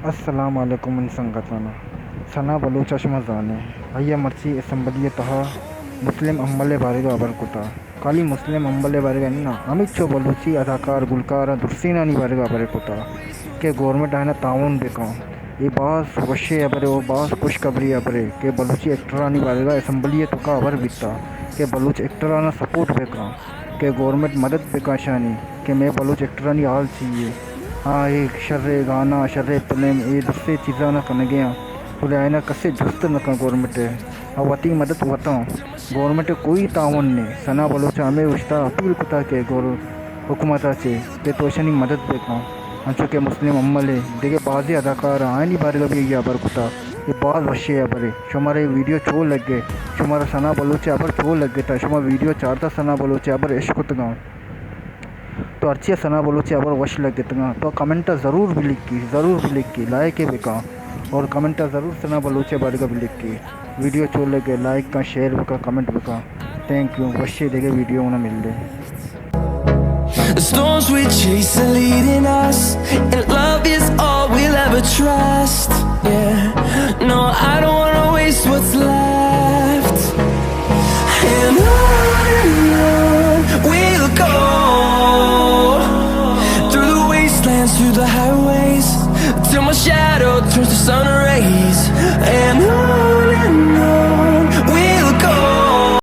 السلام علیکم من سنگتانا، ثنا بلوچ ءَ شما زانے، آئی ءَ مرچی اسمبلی ءِ تہا مسلم ہمل ءِ بارگا ہبر کتا۔ خالی مسلم ہمل ءِ بارگا نہ، ہمینچو بلوچی اداکار، گلکار ءُ درسینانی بارگا ہبر کتا کہ گورنمنٹ آیانا تعاون بکن۔ اے باز وشیں ہبرے ءُ باز خوش خبری ہبرے کہ بلوچی ایکٹرانی بارگا اسمبلی ءِ توکا ہبر بیتا کہ بلوچ ایکٹرانا سپورٹ بکن۔ کہ گورنمنٹ مدد بکن اشانی کہ مئے بلوچ ایکٹرانی حال چی اے۔ ہاں، اے شریں گانا، شریں فلم، اے درسیں چیزانا کنگے آں، بلے آیانا کسے جست نہ کن گورنمنٹ ءَ۔ آ وتی مدد وتاں، گورنمنٹ ءَ کوئی تعاون نے۔ ثنا بلوچ ءَ ہمے وشتا اپیل کتا کہ گور-، حکومت ءَ چے کہ تو اشانی مدد بکن۔ انچو کہ مسلم ہمل ءَ دگہ بازیں اداکار آں، آیانی بارگا بھی آئی ءَ ہبر کتا۔ اے باز وشیں ہبرے۔ شمارا اے ویڈیو چو لگے، شمارا ثنا بلوچ ءِ ہبر چو لگتا، شما ویڈیو چارتا ثنا بلوچ ءِ ہبر اشکتگاں۔ تو ہرچی ثنا بلوچ ءِ ہبر وش لگتگاں، تو کمنٹ ءَ ضرور بلکی، ضرور بلکی، لائک ءَ بکن اور کمنٹ ءَ ضرور ثنا بلوچ ءِ بارگا بلکی۔ ویڈیو چو لگے، لائک کن، شیئر بکن، کمنٹ بکن۔ تھینک یو، وشیں دگہ ویڈیو ہونا ملے۔ The storms we chase are leading us, and love is all we'll ever trust. Yeah, no, I don't wanna waste what's left. And on and on we'll go, through the wastelands, through the highways, till my shadow turns to sun rays. And on